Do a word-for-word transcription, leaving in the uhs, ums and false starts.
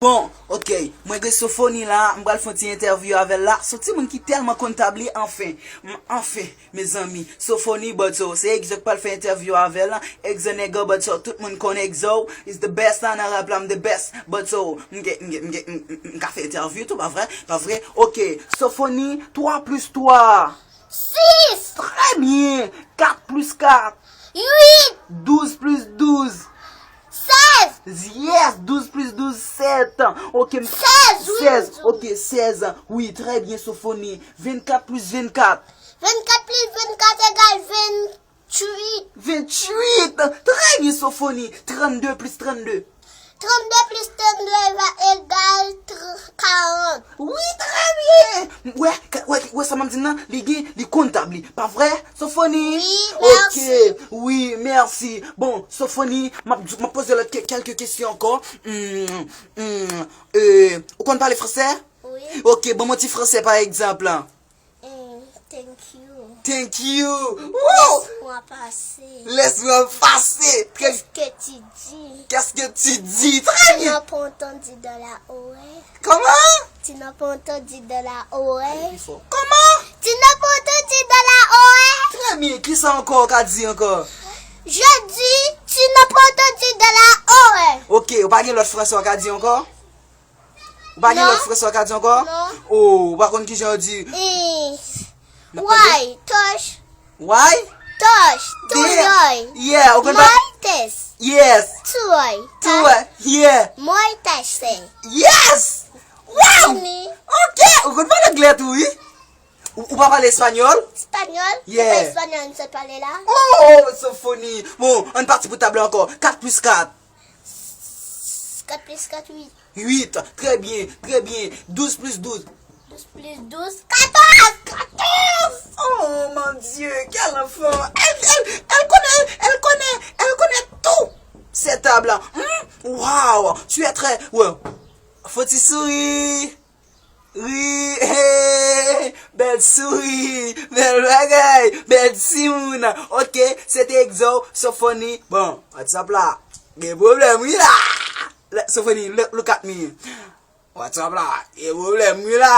Bon, ok, mwen gen Sofoni la, m pral fè yon ti entèvyou avè l la. Se yon timoun ki tèlman konn tab li, anfen, m- anfen, mezanmi, Sofoni, but so, se egzè k pral fè entèvyou avè l la. Egzè nègè, but so, tout moun konn egzè, is the best la nan rap la, m the best, but so, m gen, m gen, m gen, m- m- m ka fè entèvyou tou, pa vre? Pa vre? Ok, Sofoni, twa plis twa. Sis. Trè byen. Kat plis kat. Uit. Douz plis douz. Sèz. Yes, douz plis douz, sèt. Ok, m- Sèz, wi. Sèz, ok, sèz. Wi, trè byen, Sofoni. Vennkat plis vennkat. Vennkat plis vennkat egal venntuit. Venntuit. Trè byen, Sofoni. Trannde plis trannde. Trannde plis trannde va egal tr- karant. Wi, trè byen. Wè, ka- wè, wè sa m ap di nan, li gen, li konn tab li. Pa vre, Sofoni? Wi, mèsi. Ok, wi, mèsi. Bon, Sofoni, m ap, m ap poze lòt ke- kèlke kesyon ankò. Hmm, hmm, euh, ou konn pale fransè? Wi. Ok, ban m yon ti fransè, pa egzanp. Hmm, thank you. Thank you. Woo! Laisse-moi passer. Laisse-moi passer. Très- Qu'est-ce que tu dis? Qu'est-ce que tu dis? Très bien. Tu n'as pas entendu dans la oreille? Comment? Tu n'as pas entendu dans la oreille? Pale pi fò. Comment? Tu n'as pas entendu dans la oreille? Très bien. Kisa ankò ou ka di ankò? Je dis, tu n'as pas entendu dans la oreille. Ok, ou pa gen lòt fransè ou ka di ankò? Ou pa gen lòt fransè ou ka di ankò? Non. Oh, ou pa konn kijan yo di? Eh. Why? Touch. Why? Touch. Touch. Yeah, ou konn pa? My test. Yes. Touch. Touch. Yeah. My test. Yes. Wow. Ok, ou konn pale anglè tou, wi. Ou, ou pa pale espanyòl? Espanyòl? Yeah. Se pa espanyòl m sot pale la. Oh, so funny. Bon, ann pati pou tab la ankò. Kat plis kat. Kat plis kat, uit. Uit. Trè byen, trè byen. Douz plis douz. Douz plis douz, katòz. Katòz! Oh mon Dieu, quel enfant! Elle, elle, elle connaît, elle connaît, elle connaît tout. Cette table-là. Hmm? Wow, tu es très, ouais. Fò ti souri. Ri, hey, bèl souri, bèl bagay, bèl timoun. Ok, se te egzè w, Sofoni. Bon, WhatsApp la gen pwoblèm, wi la. Le- Sofoni, look, look at me. WhatsApp la gen pwoblèm, wi la.